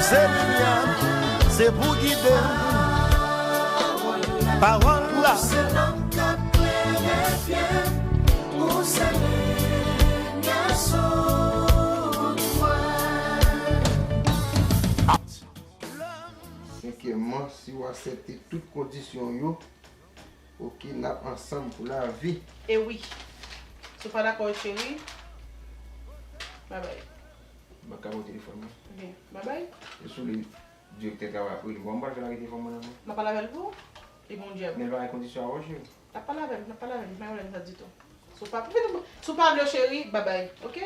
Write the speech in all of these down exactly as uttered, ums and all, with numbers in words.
Se limyè, se pou gide m. Pawòl la. Senkèman, si w aksepte tout kondisyon yo, oke, n ap ansanm pou lavi. E wi. Si w pa dakò, cheri, babay. M pa ka ba w telefòn mwen. Ok, babay. E sou li, direktè travay ap rele m. Bon, m pral fè lage telefòn mwen nan men. M ap pale avè l pou ou? Li bon djèb. Men l pa gen kondisyon avè w, cheri. N ap pale avè l, n ap pale avè l. M pa gen pwoblèm sa ditou. Si w pa, si w pa vle w, cheri, babay. Ok?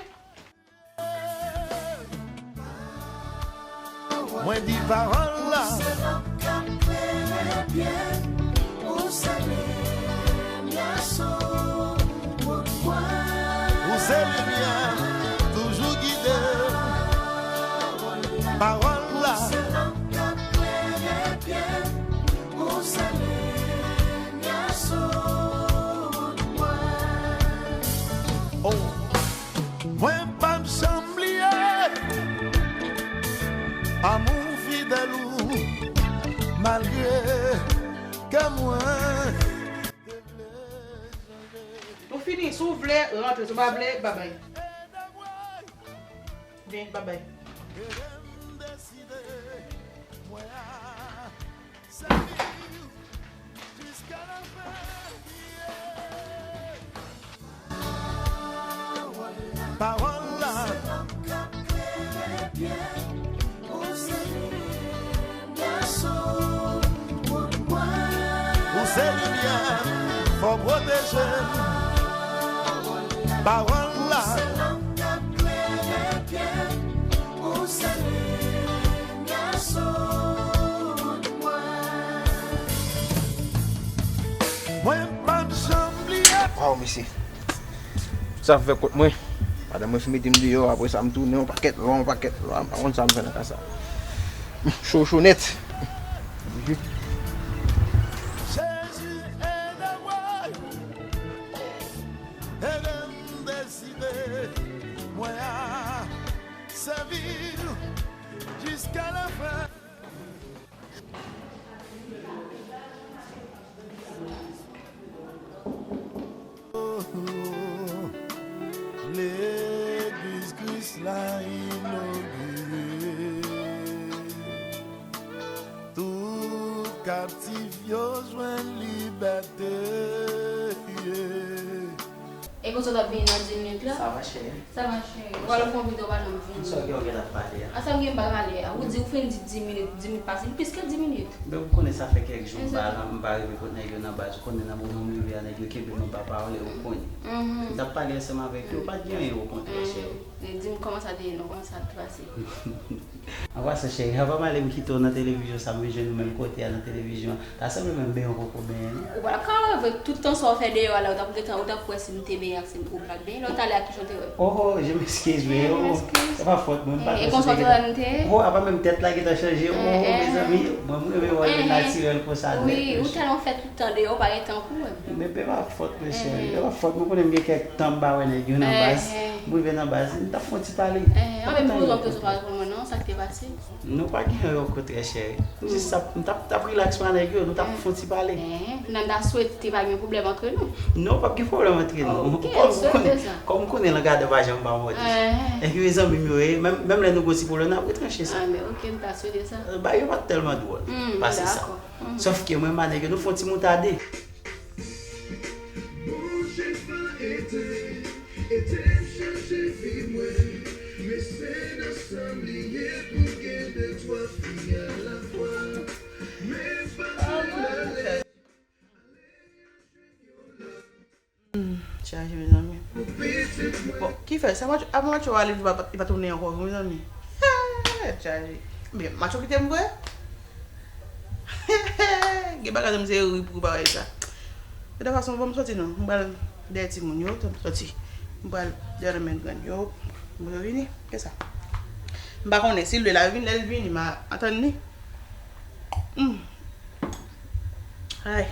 Mwen di pawòl la. Ou se limyè, toujou gide. Pawòl la. Oh. Mwen p ap janm bliye amou fidèl ou, malgre ke mwen te vle chanje. Nou fini, si w vle, rantre, si w pa vle, babay. Vin, babay. Pawòl la. Ou se limyè, fò w pwoteje m. Pawòl la. Mwen p ap janm bliye. Waw, mesye. Sa fè kont mwen. Madanm mwen fin mete m deyò, apre sa m tounen yon pakèt lwa, yon pakèt lwa, m pa konn sa m fè nan ka sa. Cho, cho nèt. Jezi, ede mwen. Ede m deside mwen a sèvi l jiska lafen. Legliz Kris la inogire. Tout kaptif yo jwenn libète. E konsa w t ap vini nan dis minit la? Sa va, cheri? Sa va, cheri. Ou pral fè yon videyo, ou pa janm vini. Sa w gen, w gentan pale a? A sa m gen, m pa pale a. Ou di ou fin di dis minit, dis minit pase, li plis ke dis minit. Men ou konnen sa fè kèk jou m pa la, m pa rive kot nèg yo nan baz. Ou konnen nan moman m rive a, nèg yo kenbe m, m pa pale, ou konnen. M t ap pale ansanm avèk yo, pa t gen anyen, okontrè, cheri. Men di m kòman sa te ye non, kòman sa te pase? An pasan, cheri, anvan m ale, m kite w nan televizyon sa, m vin jwenn ou menm kote a nan televizyon an. Ta sanble menm benyen w poko benyen, non? Ou pa t ap ka wè vre, tout tan sa w fè deyò a la, ou t ap gentan, ou t ap kwè si m te benyen ak si m, ou pa t benyen. Lè w t ale a, kijan w te wè? Oh, oh, je m'excuse, men oh, oh, se pa fòt mwen, m pa kwè si w te gentan. E konsa w te wè m te ye? Oh, apa menm tèt la gentan chanje, oh, oh, mezanmi, mwen, m renmen wè l natirèl konsa nèt, mesye. Wi, ou tèlman fè tout tan deyò, ou pa gen tan pou wè m. Men se pa fòt mwen, cheri, se pa fòt mwen, konnen m gen kèk tan m pa wè nèg yo nan baz. M rive nan baz, m t ap fè yon ti pale. Anben, m poze w kesyon pa reponn mwen non, sa k te pase? Non, pa gen anyen, okontrè, cheri. M jis t ap, m t ap, t ap rilaks pa nèg yo, nou t ap fè yon ti pale. Nan m ta swete pa gen pwoblèm antre nou. Non, p ap gen pwoblèm antre nou. Ok, m swete sa. Kòm ou konnen, kòm ou konnen, langadan pa janm pa mòde. Epi mezanmi m yo ye, menm, menm lè nou gen yon ti pwoblèm, n ap retranche sa. A, men ok, m ta swete sa. Bagay yo pa t tèlman dwòl. Pase sa. Dakò. Sòf ke mwen, m pa nèg yo, nou fè yon ti moutade. Bondye pa ede, ede m chanje vi mwen. Men se nan sanm li ye pou gen de twa fi alafwa. Men pa pè ale. Hmm, chaje, mezanmi. Bon, ki fè sa, match, avan match yo ale, li pa, li pa tounen ankò, mezanmi. Tèt chaje. Ebyen, match yo kite m vre. Gen bagay m se ri pou bagay sa. De tout fason, bon, m sòti non. M pral dèyè timoun yo, m sòti. M pral dèyè nan men grann yo. Bon, yo vini, fè sa. M pa konnen si l vle la vini, lè l vini, m a atann li. Hmm. Ay.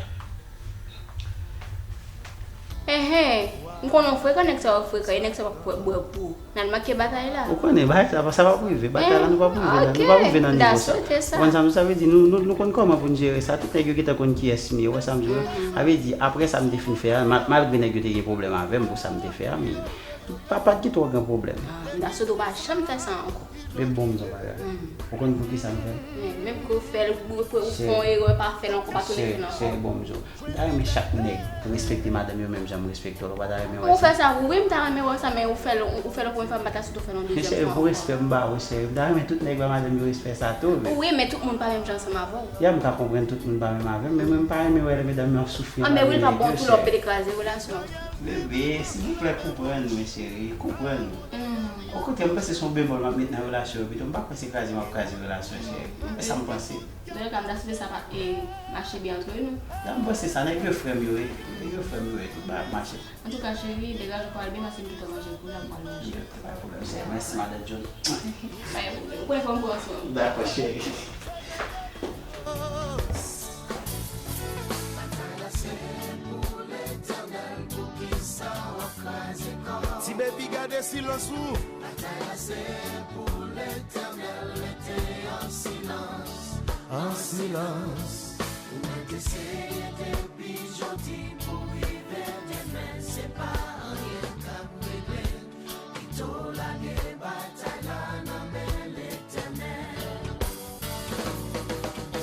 Enhen. M konnen w frekan, nèg sa yo frekan, e nèg sa p ap bwè pou ou. N al manke batay la. Ou konnen, bagay sa, sa p ap rive. Batay la, nou p ap rive la. Nou p ap rive nan nivo sa. Ou konn sa m di? Sa vle di, nou, nou, nou konn kòman pou n jere sa. Tout nèg yo gentan konn kiyès m ye. Ou wè sa m di w la? Sa vle di, apre sa m te fin fè a, ma-, malgre nèg yo te gen pwoblèm avè m pou sa m te fè a, men pa, pa t gen twò gran pwoblèm. M ta swete w pa janm fè sa ankò. Men bon, m di w bagay. Ou konn poukisa m fè l? Men, menm ke w fè l, ou, ou fè yon erè, pa fè l ankò, pa tounen vin ankò. Cheri, bon, m di w. M ta renmen chak nèg respekte madanm yo menm jan m respekte w la. Ou pa ta renmen wè sa? Ou fè sa, wi, m ta renmen wè sa, men ou fè l, ou fè l yon premye fwa, m pa ta swete w fè l yon dezyèm fwa ankò. Men cheri, pou respè m ba ou, cheri, m ta renmen tout nèg ba madanm yo respè sa tou, men. Wi, men tout moun pa menm jan ansanm avè w. Ya, m ka konprann tout moun pa menm avè m, men mwen m pa renmen wè lè medam yo ap soufri. Anben wi, l pa bon tou lè w pede kraze relasyon an. Bebe, silvouplè, konprann mwen, cheri, konprann mwen. Okontrè, m panse se yon bemòl m ap met nan relasyon yo pito, m pa kwè se kraze m ap kraze relasyon, cheri. E sa m panse. Antouka, m ta swete sa pa, e, mache byen ant nou. Ya, m panse sa, nèg yo frè m yo ye. Nèg yo frè m yo ye, tout bagay ap mache. Antouka, cheri, degaje w pral byen, paske m gentan manje, kounye a m pral manje. Ya, pa gen pwoblèm, cheri. Mèsi, madan John. Pa gen pwoblèm. Ou pran fòm pou ansanm. Dakò, cheri. Ti Baby, gade silans ou. An silans.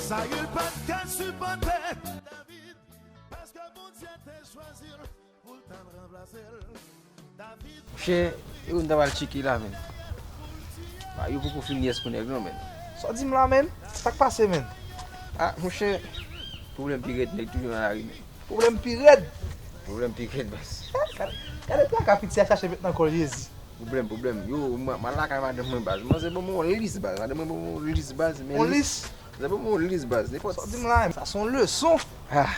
Sayil pa t ka sipòte David, paske Bondye te chwazi l pou l t al ranplase l. Monchè, e ou m ta pral tcheke la, menn. Ba, yo poko fin yès pou nèg non, menn. Sa w di m la, menn? Sa k pase, menn? Ah, monchè, pwoblèm pi rèd, nèg toujou nan lari, menn. Pwoblèm pi rèd. Pwoblèm pi rèd, baz. Gade, gade traka piti a chache met nan kò l, Jezi. Pwoblèm, pwoblèm. Yo, m, m al lakay madanm mwen, baz. Manzè ban mwen yon lis, baz. Madanm mwen ban mwen yon lis, baz. Men yon lis? Manzè ban mwen yon lis, baz. Nenpòt. Sa w di m la, sa se yon leson. Ah.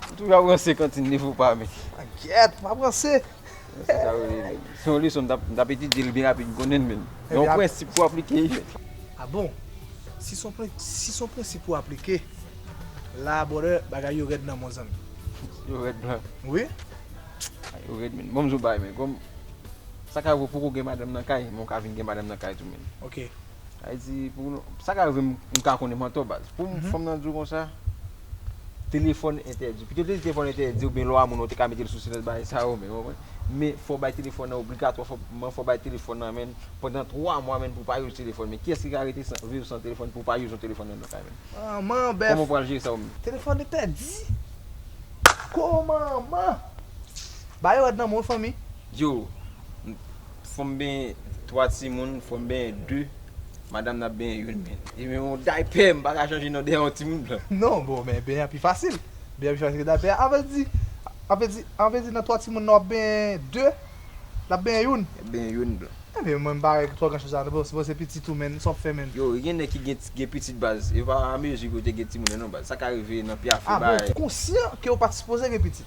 M toujou ap ranse kantin, ne fo pa, men. Ah, gyèt, m ap ranse. Se sa, wi. Se yon leson, m t ap, m t ap etidye l byen rapid, m konnen l, men. Yon prensip pou aplike, wi, men. Ah bon? Si se yon pren-, si se yon prensip pou aplike, la, brother, bagay yo rèd nan mon zanmi. Yo rèd blan. Wi. Yo rèd, men. Bon, m di w bagay, men. Kòm sa ka rive w poko gen madanm nan kay, men w ka vin gen madanm nan kay tou, men. Ok. Sa vle di, pou nou, sa ka rive m, m ka konnen m antò, baz. Pou m, fanm nan di w konsa, telefòn entèdi. Pito te di telefòn entèdi, oubyen lwa moun, ou te ka mete l sou silans, bagay sa yo, men, w konprann? Men fò w bay telefòn nan obligatwa, fò, men fò w bay telefòn nan, men, pandan twa mwa, men, pou w pa use telefòn. Men kiyès ki ka rete san, viv san telefòn, pou w pa use yon telefòn nan, nan kay, men? Manman, bèf. Kòman w pral jere sa, ou menm? Telefòn entèdi? Kòman, man? Bagay yo rèd nan men w, fanmi. Yo, m, fò m benyen twa timoun, fò m benyen de. Madanm nan ap benyen youn, men. E men yon daypè, m pa ka chanje non dèyè yon timoun blan. Non, bon, men benyen an pi fasil. Benyen an pi fasil ke daypè a. An vle di, an vle di, an vle di nan twa timoun nan w ap benyen de, l ap benyen youn. L ap benyen youn blan. Ebyen, mwen, m pa wè twò gran choz la, non, se pitit ou, men, sa w ap fè, men. Yo, gen nèg ki gen, gen pitit, baz. E pa amezi ke w te gen timoun, non, baz. Sa ka rive nan pyafe bagay. Ah, bon, ou konsyan ke w pa t sipoze gen pitit?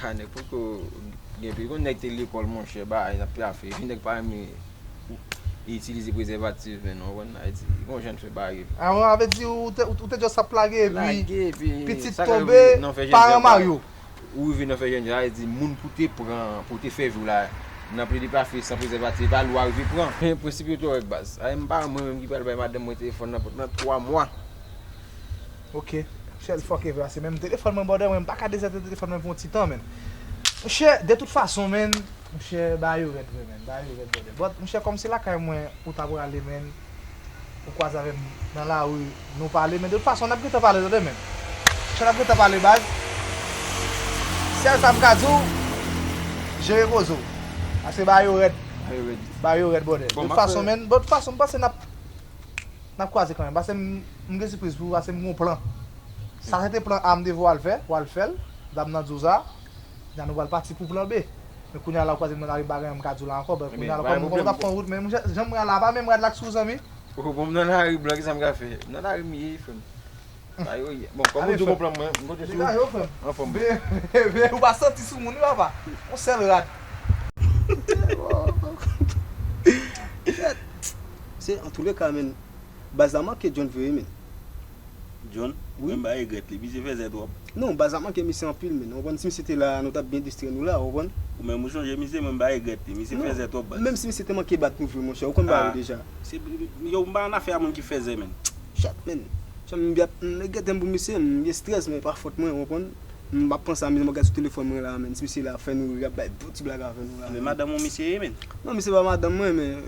Ah, nèg poko gen pi. Gon nèg te lekòl, monchè, bay, n ap pyafe. Nèg pa renmen itilize prezèvatif, men non, konn Ayiti. Gon jan n fè bagay. Ah, bon, sa vle di ou te, ou te just ap lage, epi pitit tonbe, paran mare w. Ou rive nan fè jèn, sa vle di moun pou te pran, pou te fè vi w la, nan plede pyafe san prezèvatif, pa lou a rive pran. Men prensip yo twò rèd, baz. Ay, m pa mwen menm ki pral bay madanm mwen telefòn nan, nan twa mwa. Ok. Monchè, l fòke vre, se menm telefòn mwen, brother, mwen, m pa ka dezète telefòn mwen pou yon ti tan, men. Monchè, de tout fason, men, monchè, bagay yo rèd vre, men, bagay yo rèd, brother. But, monchè, kòm se lakay mwen ou ta prale, men, ou kwaze avè m nan lari, nou pale, men de tout fason, n ap gentan pale, tande, men. Monchè, n ap gentan pale, baz. Sèl sa m ka di w, jere koze w. Paske bagay yo rèd. Bagay yo rèd. Bagay yo rèd, brother. De tout fason, men, de tout fason, m panse n ap N ap kwaze kanmenm, paske m, m gen sipriz pou ou, paske m gen yon plan. Sa se te plan A m te voye w al fè, w al fè l, dam nan di w sa. Kounye a nou pral pati pou plan B. Men kounye a la w kwaze m nan lari, m pa gen anyen m ka di w la ankò, men kounye a la kòm mwen t ap pran wout, men jan m wè a la, pa menm rad la k sou zanmi. Ou bon, m nan lari blan, kisa m ka fè? M nan lari m ye, frè m. Sa yo ye. Bon, kòm ou di w gon plan mwen, m konte sou ou. Degaje w, frè m. Anfòm. Men, men, men, ou pa santi sou moun wi, papa. Yon sèl rad. Se, antouleka, men, baz la manke John vre, men. John, wi, mwen m pa regrèt li, misye fèzè twòp. Non, baz la manke misye anpil, men. Ou konprann, si misye te la, nou t ap byen distrè nou la, ou konprann? Ou menm ou chonje misye, mwen m pa regrèt li, misye fèzè twòp, baz. Menm si misye te manke bat nou vre, monchè, ou konn bagay yo deja. Se, yo, m pa nan afè a moun ki fèzè, men. Chat, men. Chan, m byen, m regrèt m pou misye, m gen strès, men pa fòt mwen, ou konprann? M ap pran sa, men m ap gade sou telefòn mwen la, men. Si misye la, fè nou ri, ap bay bon ti blag avè nou la, men. Men madanm ou misye ye, men? Non, misye pa madanm mwen, men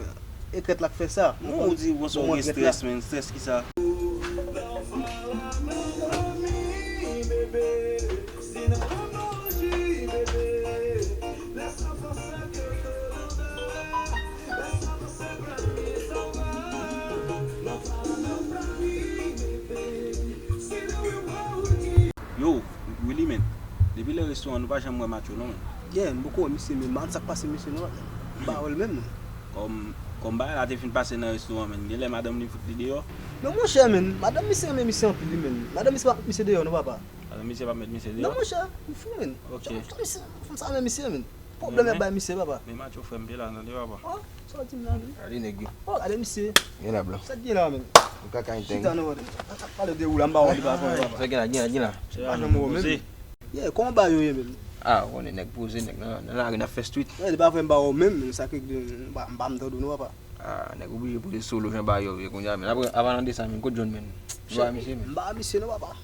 e trèt la k fè sa. Non, ou di konsa ou gen strès, men. Strès ki sa? Yo, Willy, men. Depi lè restoran, nou pa janm wè Matcho, non, men. Yeah, m poko wè misye, men. M pa konn sa k pase misye, non. M pa wè l menm, non. Kòm, kòm bagay la te fin pase nan restoran, men. Genlè madanm li fout li deyò. Non, monchè, men. Madanm misye renmen misye anpil, wi, men. Madanm misye pa fout misye deyò, non, papa. Madanm misye pa met misye deyò? Non, monchè, ou fou, men. Ok. Misye, fanm sa renmen misye, men. Pwoblèm y ap bay misye, papa. Men Matcho, frè m te la, tande, papa. Oh, sa w di m la, men? Gade nèg yo. Oh, gade misye. Gen la, blan. Sa k gen la, men? Ou ka kay entèg. Chita, non, brother. Sa k pale de ou la, m pa wè li pa fè, papa. Sa gen la, gen la, gen la. Se pa janm wè menm. Yeah, kòman bagay yo ye, men? Ah, ou konnen nèg poze, nèg nan, nan lari n ap fè street. Yeah, li pa fè m pa wè menm, men sa k gen, m pa, m pa m tande w, non, papa. Ah, nèg oblije poze solo jan bagay yo ye kounye a, men. Apre, apalan de sa, men, kote John, men? Ou pa wè misye, men? M pa wè misye, non, papa.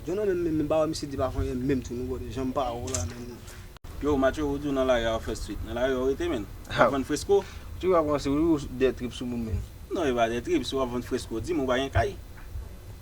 John, non, men, men, men, m pa wè misye di pa fè anyen menm tou, non, brother. Jan m pa wè w la, men. Yo, Matcho, ou di w nan lari a w ap fè street. Nan lari a w rete, men. W ap vann fresko? Ou pa panse ou, ou dè trip sou moun, men. Non, e pa dè trip, si w ap vann fresko, di m ou pa gen kay.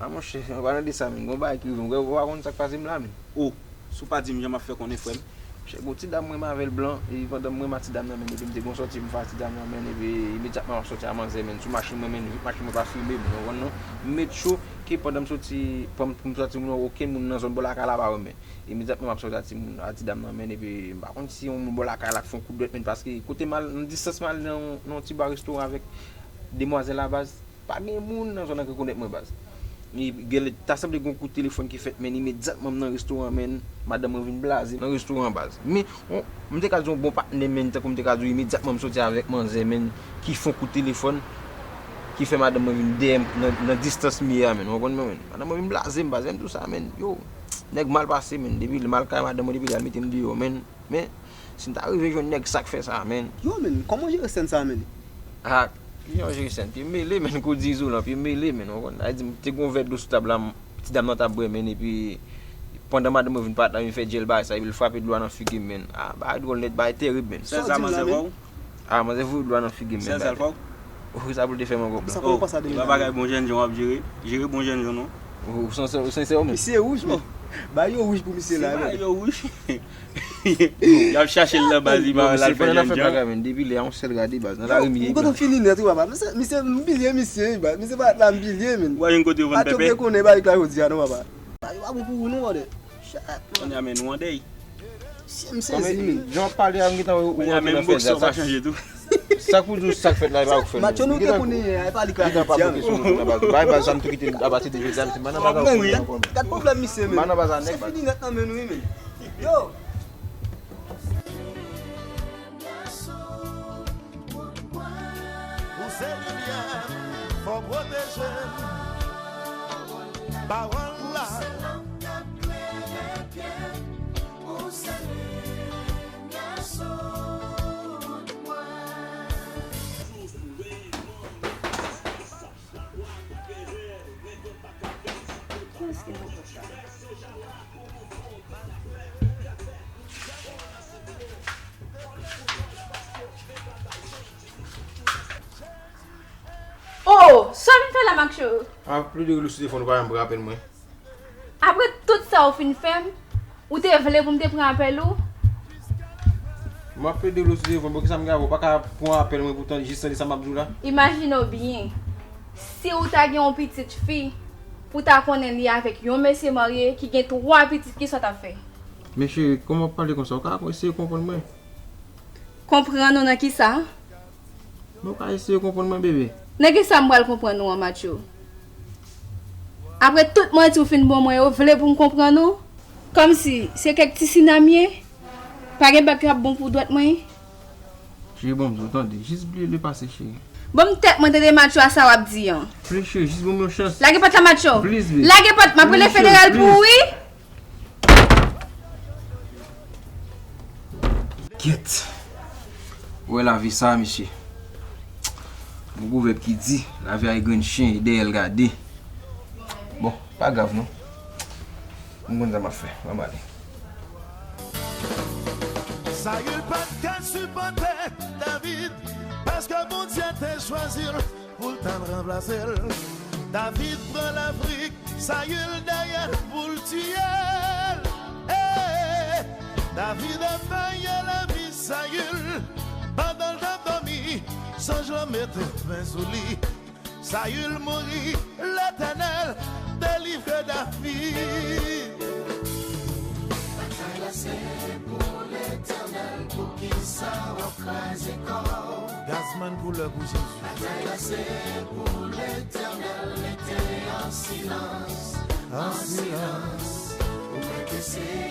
A, monchè, an palan de sa, men, gon bagay ki rive m, ou pa konn sa k pase m la, men. O, si w pa di m, jan m ap fè konnen, frè m? Monchè, gon ti dam mwen, m avè l blan, e pandan m renmen ti dam nan, men, epi m te gon sòti m fè ak ti dam nan, men, epi imedyatman m ap sòti a manzè, men, sou machin mwen, men, vit machin mwen pa fimen, men, ou konprann, non? M met cho, ke pandan m sòti, pandan m sòti, moun, okenn moun nan zòn bò lakay la pa wè m, men. Imedyatman, m ap sòti a ti moun, a ti dam nan, men, epi m pa konn si yon moun bò lakay la k fè yon kout dwèt, men, paske kote m al, nan distans m al nan, nan yon ti ba restoran avèk demwazèl la, baz, pa gen moun nan zòn nan ki rekonèt mwen, baz. Li genlè ta sanble gen yon kout telefòn ki fèt, men, imedyatman m nan restoran, men, madanm mwen vin blaze m nan restoran, baz. Men, on, m te ka di yon bon patnè, men, tankou m te ka di w, imedyatman m sòti avèk manzè, men, ki fè yon kout telefòn, ki fè madanm mwen vin dèyè m nan, nan distans m ye a, men, ou konprann mwen, men. Madanm mwen vin blaze m, baz, lè m di w sa, men, yo. Nèg mal pase, men. Depi l mal kay madanm mwen, depi l al mete m deyò, men. Men, si m ta rive jwenn nèg sa k fè sa, men. Yo, men, kòman w jere sèn sa, men? Ah, kijan w jere sèn? Pye m mele, men, kou di Izolan, pye m mele, men, ou konn. Sa vle di, m te gon vè dlo sou tab la, m, ti dam nan t ap bwè, men, epi pandan madanm mwen vin pa t la, vin fè djèl bagay sa, epi l frape dlo a nan figi m, men. Ah, bagay dwòl nèt, bagay terib, men. Sèl sa manzè fè w? Ah, manzè voye dlo a nan figi m, men. Sèl sa l fè w? Ou sa pou l te fè m ankò, blan. Sa fè w panse a de bagay bon jènjan w ap jere. Jere bon jènjan, non. Ou sensè, ou sensè, men. Misye wouj, men. Ba yo wouj pou misye la, men. Ba yo wouj. Y ap chache l nan baz, li pa wè l al fè jènjan. Depi lè a yon sèl gade baz. Nan lari m ye. Ou kontan fini nèt, wi, papa. Misye, misye, m pilye misye, wi, baz. Misye pa la, m pilye, men. Ou pa jwenn kote yo vann pèpè? Atyo te konnen bagay la yo di a, non, papa. Bagay yo pa bon pou ou, non, brother. Chat, man. Kounye a, men, nou an dèy. Si, m sezi, men. Jan w ap pale a, m gentan wè ou rantre nan fèzè a. Sa k pou di w sa k fèt la, e pa ou k fè l. Matyo nou gen kounye a, e pa li k la fè ti a, men. Bay baz sa m tou kite l apati de jodi a, m se pa nan baz a ou ankò, men. Gad pwoblèm misye, men. M pa nan baz a nèg, baz. Se fini nèt nan men nou, wi, men. Yo! Ou se limyè m, fò w pwoteje m. Pawòl la. Oh, sa w vin fè la, Matcho? M ap plede rele w sou telefòn, ou pa janm pran apèl mwen. Apre tout sa w fin fè m, ou te vle pou m te pran apèl ou? M ap plede rele w sou telefòn, poukisa m gen avè w? Ou pa ka pran apèl mwen pou tande, jis tande sa m ap di w la? Imajine w byen, si w ta gen yon pitit fi, pou w ta konnen li avèk yon mesye marye ki gen twa pitit, kisa w t ap fè? Men cheri, kòman w ap pale konsa? Ou ka eseye konprann mwen? Konprann ou nan kisa? Men w ka eseye konprann mwen, bebe. Nan kisa m pral konprann ou an, Matcho? Apre tout manti ou fin ban mwen yo, vle pou m konprann ou? Kòmsi se kèk ti sinam ye? Pa gen bak k ap bon pou dwèt mwen? Cheri, bon, m di w, tande, jis bliye lepase, cheri. Ban m tèt mwen tande macho a sa w ap di an. Please, jis ban m yon chans. Lage pòt la macho. Please, babe. Lage pòt, m ap rele Please, federal pou ou please. wi. Gyèt. Ou wè lavi sa, mesye. Gon pwovèb ki di, lavi a e grenn chen, e dèyè l gade. Bon, pa grav non. M konn sa m ap fè. Ban m ale. Sayil pa t ka sipòte David, paske Bondye te chwazi l pou l t al ranplase l. David pran Lafrik, Sayil dèyè l pou l tiye l. Hey! David ap peye lavi Sayil. Pandan l t ap dòmi, zanj lan mete men sou li. Sayil mouri, Letènèl delivre David. Batay la se pou Letènèl, poukisa w ap kraze kò w? Gazman koulè pou Jezi. Batay la se pou Letènèl, rete an silans, an silans. Ou wè ke se